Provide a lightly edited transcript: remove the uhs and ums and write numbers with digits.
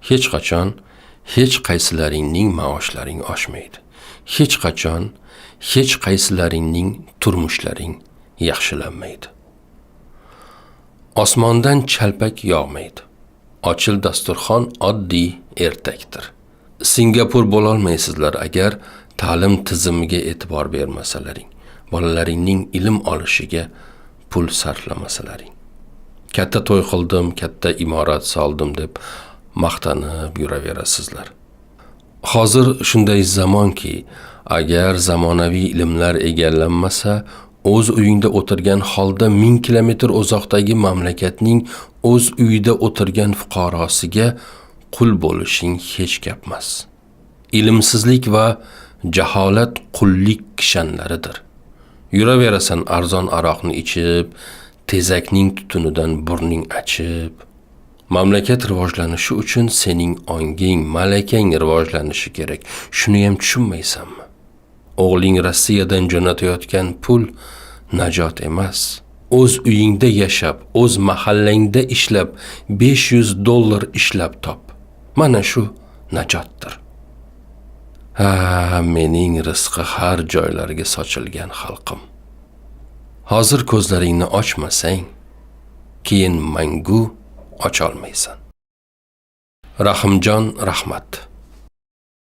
Hech qachon hech qaysilaringning maoshlaring oshmaydi. Hech qachon hech qaysilaringning turmushlaring yaxshilanmaydi. Osmondan chalpak yog'maydi. Ochil dasturxon oddiy ertakdir. Singapur bo'lolmaysizlar agar ta'lim tizimiga e'tibor bermasalaring, bolalaringning ilm olishiga pul sarflamasalaring. Katta to'y qildim, katta imorat soldim deb maqtanib yuraverasizlar. Hozir shunday zamonki, agar zamonaviy ilmlar egallanmasa, o'z uyingda o'tirgan holda 1000 kilometr uzoqdagi mamlakatning o'z uyida o'tirgan fuqarosiga qul bo'lishing hech gapmas. Ilmsizlik va jaholat qullik kishanlaridir. Yuraverasan arzon aroqni ichib, tezakning tutunidan burning achib. Mamlakat rivojlanishi uchun sening onging, malakang rivojlanishi kerak. Shuni ham tushunmaysanmi? O'g'ling Rossiyadan jo'natayotgan pul najot emas. O'z uyingda yashab, o'z mahallangda ishlab $500 ishlab top. Mana shu najotdir. Ha, mening rizqi har joylarga sochilgan xalqim. Hozir ko'zlaringni ochmasang, keyin mangu ocholmaysan. Rahimjon Rahmat.